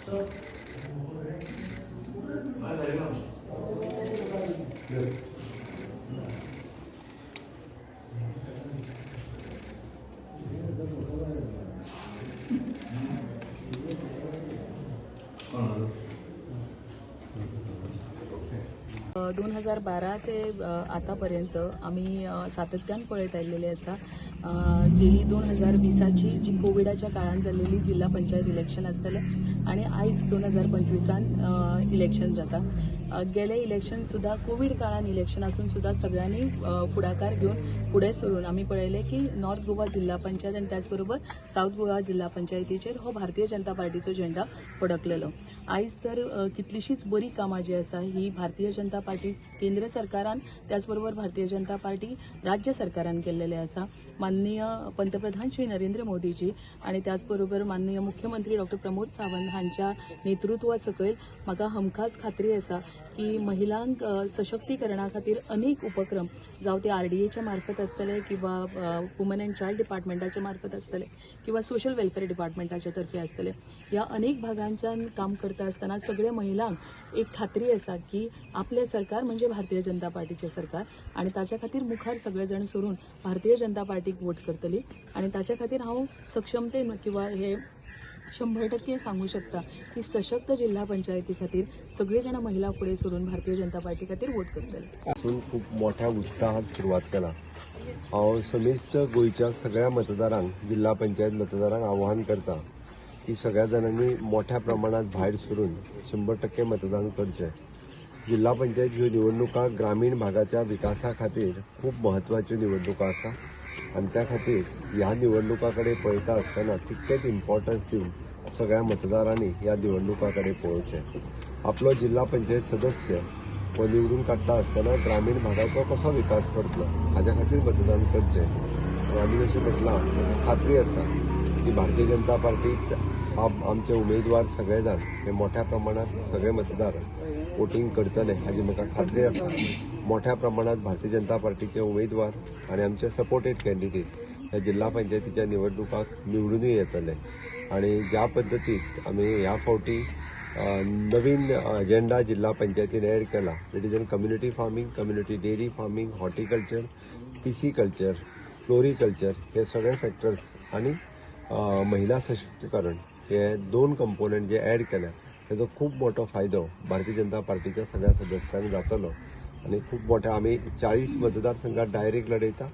2012 ते आतापर्यंत आमी सातत्यान पळयत आयिल्लेले आसा. गेली 2020ची जी कोविडाच्या काळान जाल्लेली जिल्हा पंचायत इलेक्शन आसतलें आनी आयज 2025आन इलेक्शन जाता. गेले इलेक्शन सुद्दां कोवीड काळान इलेक्शन आसून सुद्दां सगळ्यांनी फुडाकार घेवन फुडें सरून आमी पळयलें की नॉर्थ गोवा जिल्हा पंचायत आनी त्याच बरोबर सावथ गोवा जिल्हा पंचायतीचेर हो भारतीय जनता पार्टीचो झेंडा फडकलेलो. आयज तर कितलीशीच बरी कामां जी आसा ही भारतीय जनता पार्टी केंद्र सरकारान, त्याच बरोबर भारतीय जनता पार्टी राज्य सरकारान केल्लेले आसा. माननीय पंतप्रधान श्री नरेंद्र मोदीजी आणि त्याच बरोबर माननीय मुख्यमंत्री डॉक्टर प्रमोद सावंत हांच्या नेतृत्वा सकयल म्हाका हमखास खात्री आसा की महिलांक सशक्तीकरणा खातीर अनेक उपक्रम, जावं ते आरडीएच्या मार्फत आसतले किंवा वुमन अँड चायल्ड डिपार्टमेंटाच्या मार्फत आसतले किंवा सोशल वेलफेअर डिपार्टमेंटाच्या तर्फे आसतले, ह्या अनेक भागांच्यान काम करता आसतना सगळ्या महिलांक एक खात्री आसा की आपलें सरकार म्हणजे भारतीय जनता पार्टीचें सरकार आनी ताच्या खातीर मुखार सगळे जाण सरून भारतीय जनता पार्टीक वोट करतली. आनी ताच्या खातीर हांव सक्षमतेन किंवा हे 100% सांगू शकता की सशक्त जिल्हा पंचायती खातीर सगळी जाणां महिला फुडें सरून भारतीय जनता पार्टी खातीर वोट करतले. पासून खूप मोठ्या उत्साहात सुरवात केला. हांव समेस्त गोंयच्या सगळ्या मतदारांक, जिल्हा पंचायत मतदारांक आवाहन करता की सगळ्या जाणांनी मोठ्या प्रमाणात भायर सरून 100% मतदान करचें. जिल्हा पंचायत ह्यो निवडणुका ग्रामीण भागाच्या विकासा खातीर खूब म्हत्वाच्यो निवडणुका आसा आनी त्या खातीर ह्या निवडणुका कडेन पळयता आसतना तितकेंच इम्पॉर्टन्स दिवन सगळ्या मतदारांनी ह्या निवडणुका कडेन पळोवचें. आपलो जिल्हा पंचायत सदस्य हो निवडून काडटा आसतना ग्रामीण भागाचो कसो विकास करतलो हाज्या खातीर मतदान करचें. आनी आमी जशें म्हटलां, म्हाका खात्री आसा की भारतीय जनता पार्टी आमचे उमेदवार सगळे जाण हे मोठ्या प्रमाणात सगळे मतदार वोटींग करतले हाजी म्हाका खात्री आसा. मोठ्या प्रमाणात भारतीय जनता पार्टीचे उमेदवार आनी आमचे सपोर्टेड कॅन्डिडेट ह्या जिल्हा पंचायतीच्या निवडणुकाक निवडूनय येतले. आनी ज्या पद्दतीक आमी ह्या फावटी नवीन एजेंडा जिल्हा पंचायतीन एड केला, it is an community farming, community dairy farming, horticulture, pisciculture, floriculture, हे सगळे फॅक्टर्स आनी महिला सशक्तीकरण हे दोन कंपोनंट जे एड केल्या तेजो खूब मोठो फायदो भारतीय जनता पार्टीच्या सगळ्या सदस्यांक जातलो. आनी खूब मोठ्या आमी 40 मतदारसंघात डायरेक्ट लढयता,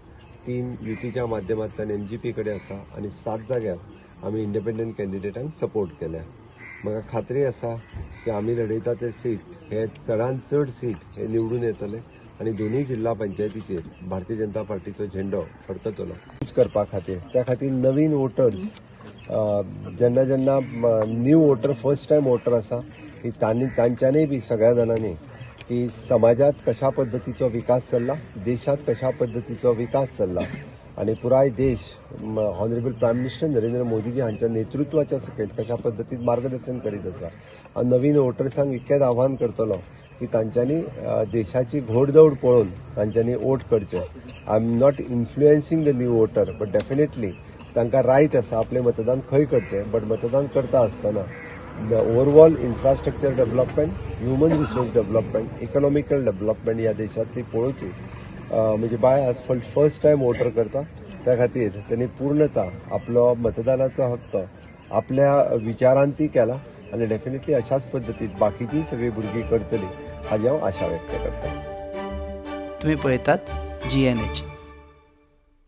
तीन युतीच्या माध्यमांतल्यान एमजीपी कडेन आसा आनी सात जाग्यार आमी इंडिपेंडंट कॅन्डिडेटांक सपोर्ट केल्या. म्हाका खात्री आसा की आमी लढयता ते सीट हे चडान चड सीट हे निवडून येतले आनी दोनूय जिल्हा पंचायतीचेर भारतीय जनता पार्टीचो झेंडो फडकतलो. यूज करपा खातीर, त्या खातीर नवीन वोटर्स जेन्ना जेन्ना new voter, first time voter आसा की तांणी तांच्यांनी बी सगळ्या जाणांनी की समाजात कशा पद्दतीचो विकास चल्ला, देशात कशा पद्दतीचो विकास चल्ला आनी पुराय देश ऑनरेबल प्रायम मिनिस्टर नरेंद्र मोदीजी हांच्या नेतृत्वाच्या सकयल कशा पद्दतीन मार्गदर्शन करीत आसा. हांव नवीन वोटर्सांक इतकेंच आव्हान करतलो की तांच्यांनी देशाची घोडदौड पळोवन तांच्यांनी वोट करचें. I am not influencing the new voter, but definitely तांकां रायट आसा आपलें मतदान खंय करचें. बट मतदान करता आसतना the overall infrastructure development, human resource development, economical development ह्या देशांतली पळोवची. म्हणजे बाय आज फर्स्ट टायम वोटर करता, त्या खातीर त्यांनी पूर्णता आपलो मतदानाचो हक्क आपल्या विचारांती केला आनी डेफिनेटली अशाच पद्दतीन बाकीचीय सगळीं भुरगीं करतली हाजी हांव आशा व्यक्त करता. तुम्ही पळयतात जीएनएच.